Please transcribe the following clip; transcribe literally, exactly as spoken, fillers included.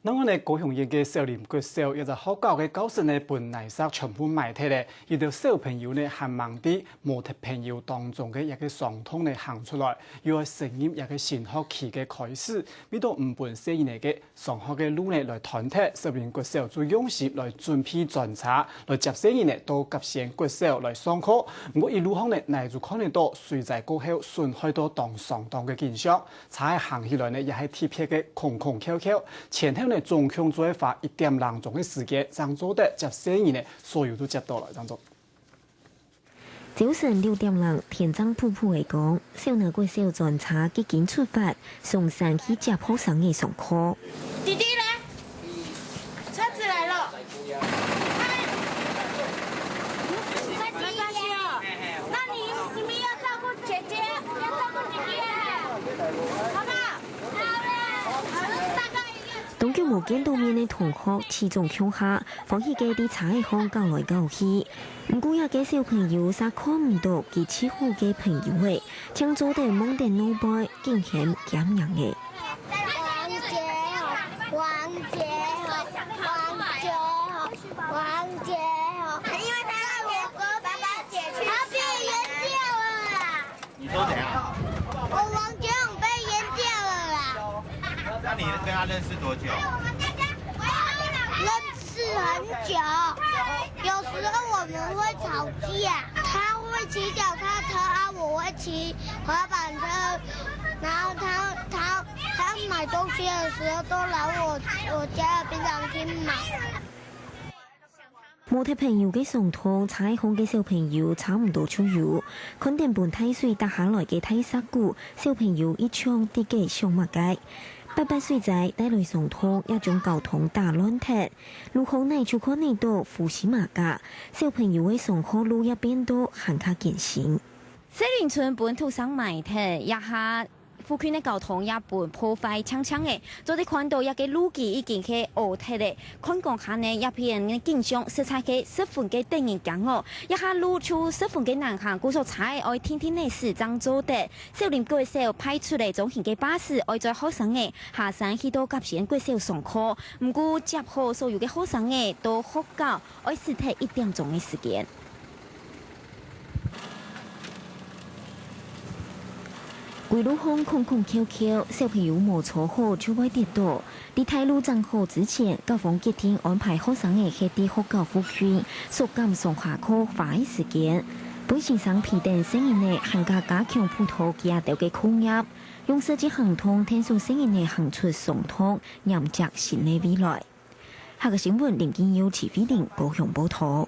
另外呢，高雄縣个小林國小一隻學校个教室呢，分泥石全部埋忒了。有兜小朋友呢，還吂知無忒朋友當中个一個傷痛呢行出來，又愛適應一個新學期个開始，為著毋分細人仔个上學个路呢來斷忒，小林國小就用心來準備專車，來接細人仔到甲仙國小來上課。毋過一路項呢，𠊎就看得到水災過後損害到當相當个景象。 車仔行起來呢，也係特別个空空翹翹，前後呢總共就愛花一點零鐘个時間，正做得接細人仔呢，所有都接到了，正做。朝晨六點零，天正殕殕个光，小林國小專車已經出發，上山去接學生仔上課。弟弟來，車子來了。 當久無見到面个同學，齊聚共下，歡喜个在車仔項搞來搞去。毋過，這個小朋友嗄看毋到佢七歲个朋友仔，正做得望等外背，驚險兼贏个。 王杰哦，王杰哦，王杰哦，王杰哦。因為他讓我哥爸爸姐去，他被淹掉了啦。你說怎樣？我王杰勇被淹掉了啦。那你跟他認識多久？認識很久，有時候我們會吵架，他會騎腳踏車啊，我會騎滑板車，然後他他他買東西的時候都來我我家的殯葬廳買。無忒朋友个傷痛，車仔項个小朋友差毋多就有。看等分大水打下來个大石牯，小朋友一場直个想麼个。八八水災帶來傷痛，也將交通打亂忒。路項內就看得到烏漆嘛架，小朋友个上學路也變到還較艱辛。西林村分土石埋忒，這下 附近个交通也分破壞淨淨仔，做得看到這個路基已經係凹忒了。看光下呢，這片个景象實在係十分个得人驚哦。這下路就十分个難行，故所車仔愛定定仔駛正做得。小林國小派出了中型个巴士，愛載學生仔下山去到甲仙國小上課。毋過接好所有个學生仔到學校，愛駛忒一點鐘个時間。 歸路項空空翹翹，小朋友無坐好就會跌倒。在大路正好之前，校方決定安排學生仔歇在學校附近，縮減上下課花个時間。分先生陪等細人仔，還加加強輔導佢兜个課業，用實際行動𢯭手細人仔行出傷痛，迎接新个未來。下個新聞，林金佑、徐慧玲高雄報導。